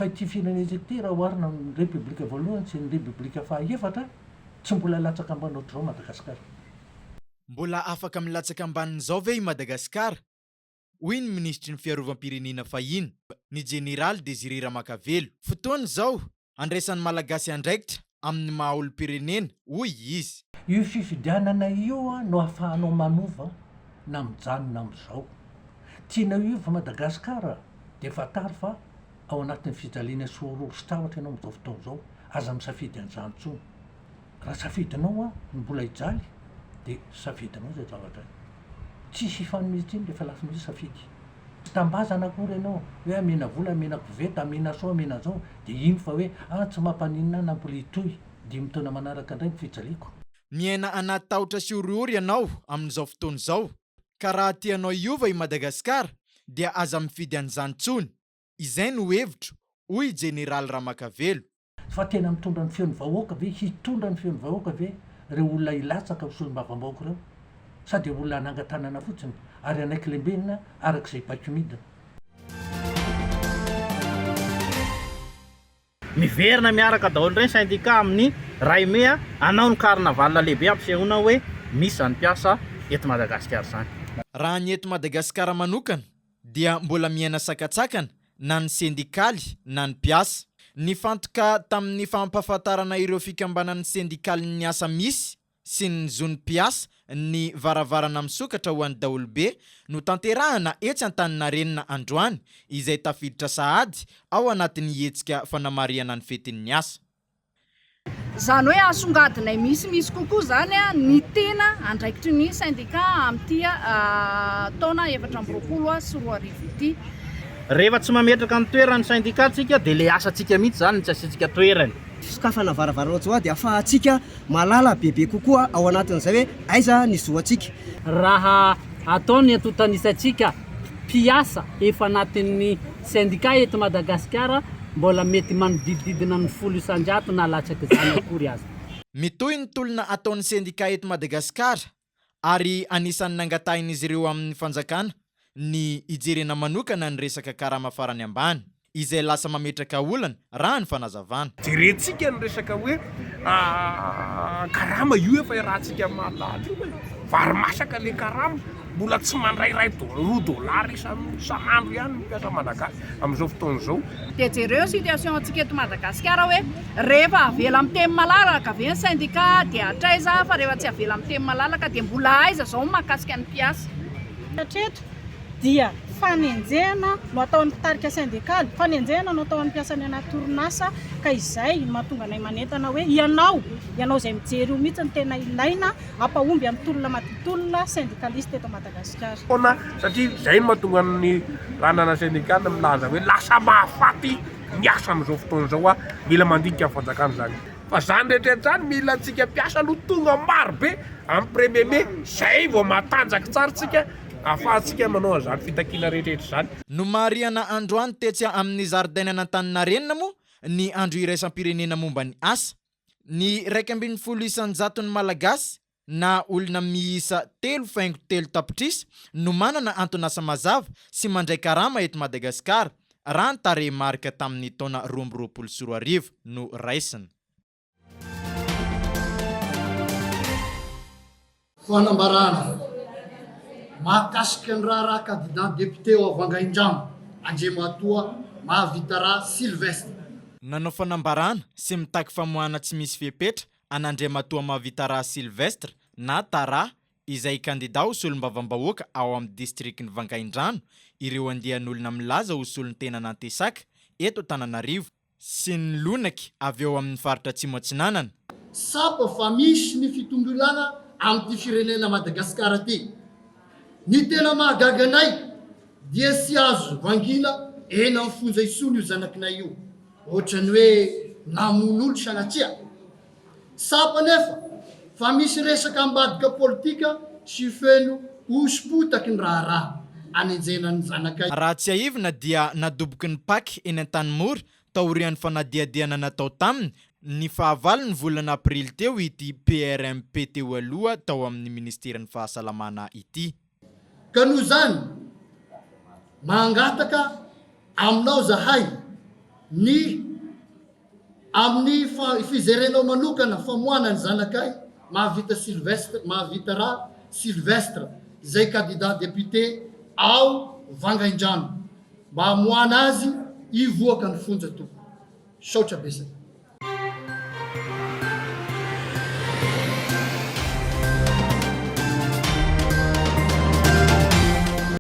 Fa ity firenentsika ity raha oharina amin'ny Repoblika voalohany sy ny Repoblika fahaefatra, tsy mbola latsaka ambany ohatr'izao Madagasikara. Mbola afaka milatsaka ambanin'izao ve i Madagasikara? hoy ny minisitry ny fiarovam-pirenena fahiny, ny jeneraly Désiré Ramakavelo. Fotoana izao andraisan'ny Malagasy andraikitra amin'ny maha olom-pirenena, hoy izy. Io fifidianana io no ahafahanao manova na mijanona amin'izao. Tianao hiova Madagasikara dia fantaro fa ao anatin'ny fijaliana sy horohoro sy tahotra ianao amin'izao fotoana izao. Aza misafidy an'izany intsony. Raha safidinao ny mbola hijaly dia safidinao izay zavatra izay. Tsisy hifanome tsiny rehefa lasa misy safidy. Tsy tambazana akory ianao hoe amena vola, amena koveta, amena sao, amena zao dia ino fa hoe ah tsy mampaninona ahy na mbola hitohy dimy taona manaraka indray ny fijaliako. Miaina anaty tahotra sy horohoro ianao amin'izao fotoana izao, ka raha tianao hiova i Madagasikara dia aza mifidy an'izany intsony. Izay no hevitro, hoy i Jeneraly Ramakavelo. Fa tena mitondra ny feon'ny vahoaka ve, hitondra ny feon'ny vahoaka ve ireo olona hilatsaka ho solombavambahoaka ireo? Sa dia olona hanangan-tanana fotsiny ary hanaiky lembenina araka izay baiko midina? Miverina miaraka daholo indray ny syndicat amin'ny iray mey hanao ny carnaval lehibe hampisehoana hoe misy izany mpiasa eto Madagasikara izany. Raha ny eto Madagasikara manokana dia mbola miaina sakantsakana na ny sendikaly na ny mpiasa. Nifantoka tamin'ny fampahafantarana ireo fikambanan'ny sendikalin'ny asa misy sy ny zon'ny mpiasa ny varavarana misokatra ho an'ny daholobe notanterahana etsy Antaninarenina androany izay tafiditra sahady ao anatin'ny hetsika fanamarihana ny fetin'ny asa. Izany hoe asongadinay misimisy kokoa izany ny tena andraikitry ny sendika amin'ity taona 2024 ity. Rehefa tsy mametraka ny toerany sendika tsika dia le asantsika mihitsy izany no tsy asiantsika toerany. Fisokafana varavarana Joa dia afahantsika mahalala bebe kokoa ao anatin'izay hoe aiza ny zo antsika. Raha atao ny antontan'isantsika mpiasa efa anatin'ny Sendika eto Madagasikara mbola mety manodidididina ny 10% na latsak'izany akory aza. Mitohy ny tolona ataon'ny sendika eto Madagasikara ary anisan'ny nangatahin'izy ireo amin'ny fanjakana ny hijerena manokana ny resaka karama farany ambany izay lasa mametraka olana raha ny fanazavana. Jerentsika ny resaka hoe karama io efa iarahantsika mahalala io e, vary masaka le karama, mbola tsy mandray iray roa dollars isan'andro ihany ny mpiasa malagasy amin'izao fotoana izao. Dia jereo ny situation antsika eto Madagasikara hoe rehefa avela miteny malalaka ve ny syndicat dia hatraiza fa rehefa tsy avela miteny malalaka dia mbola aiza izao ny mahakasika ny mpiasa. Hatreto dia fanenjehana no ataon'ny mpitarika sendikaly, fanenjehana no atao amin'ny mpiasa any anaty orinasa ka izay no mahatonga anay manentana hoe ianao, ianao izay mijery io mihitsy no tena ilaina hampahomby amin'ny tolona madio tolona sendikalista eto Madagasikara. Foana satria izay no mahatonga ny randrana sendikaly milaza hoe lasa mahafaty ny asa amin'izao fotoana izao a, mila mandinika ny fanjakana izany. Fa izany rehetra izany mila antsika mpiasa aloha tonga maro be amin'ny premier mai izay vao matanjaka tsara tsika ahafahantsika manao an'izany fitakiana rehetra rehetra izany. Nomarihana androany tetsy amin'ny zaridainan'Antaninarenina moa ny andro iraisam-pirenena momba ny asa. Ny 11 isan-jaton'ny Malagasy na olona miisa telo faingo telo tapitrisa no manana anton'asa mazava sy mandray karama eto Madagasikara, raha ny tarehimarika tamin'ny taona 2022 no raisina. Fanambarana mahakasika ny raharaha kandida depiote ao Vangaindrano, Andriamatoa Mahavitara Sylvestre. Nanao fanambarana sy mitaky famoahana tsy misy fepetra an'Andriamatoa Mahavitara Sylvestre na Tara izay kandida ho solombavambahoaka ao amin'ny distrikin'i Vangaindrano ireo andian'olona milaza ho solontenan'Antesaka eto Antananarivo sy ny Lonaky avy ao amin'ny faritra Atsimo Atsinanana. Tsapa fa misy ny fitongilana amin'ity firenena Madagasikara ity. Ny tena mahagaga anay dia tsy azo vangiana eny amin'ny fonja intsony io zanakinay io. Ohatran'ny hoe namono olo sanatria. Tsapa anefa fa misy resaka ambadika politika sy feno hoso-potaky ny raharaha anenjehana ny zanakay. Raha tsiahivina dia nadoboky ny Pac eny Antanimora taorian'ny fanadihadihana natao taminy ny fahavalon'ny volana aprily teo ity PRMP teo aloha tao amin'ny ministeran'ny fahasalamana ity. Ka noho izany, mangataka aminao zahay. Ny amin'ny fijerenao manokana famoahana ny zanakay Mahavita Sylvestre, Mahavita Ra Sylvestre izay candidat député ao Vangaindrano mba hamoahana azy hivoaka ny fonja tompoko. Misaotra betsaka.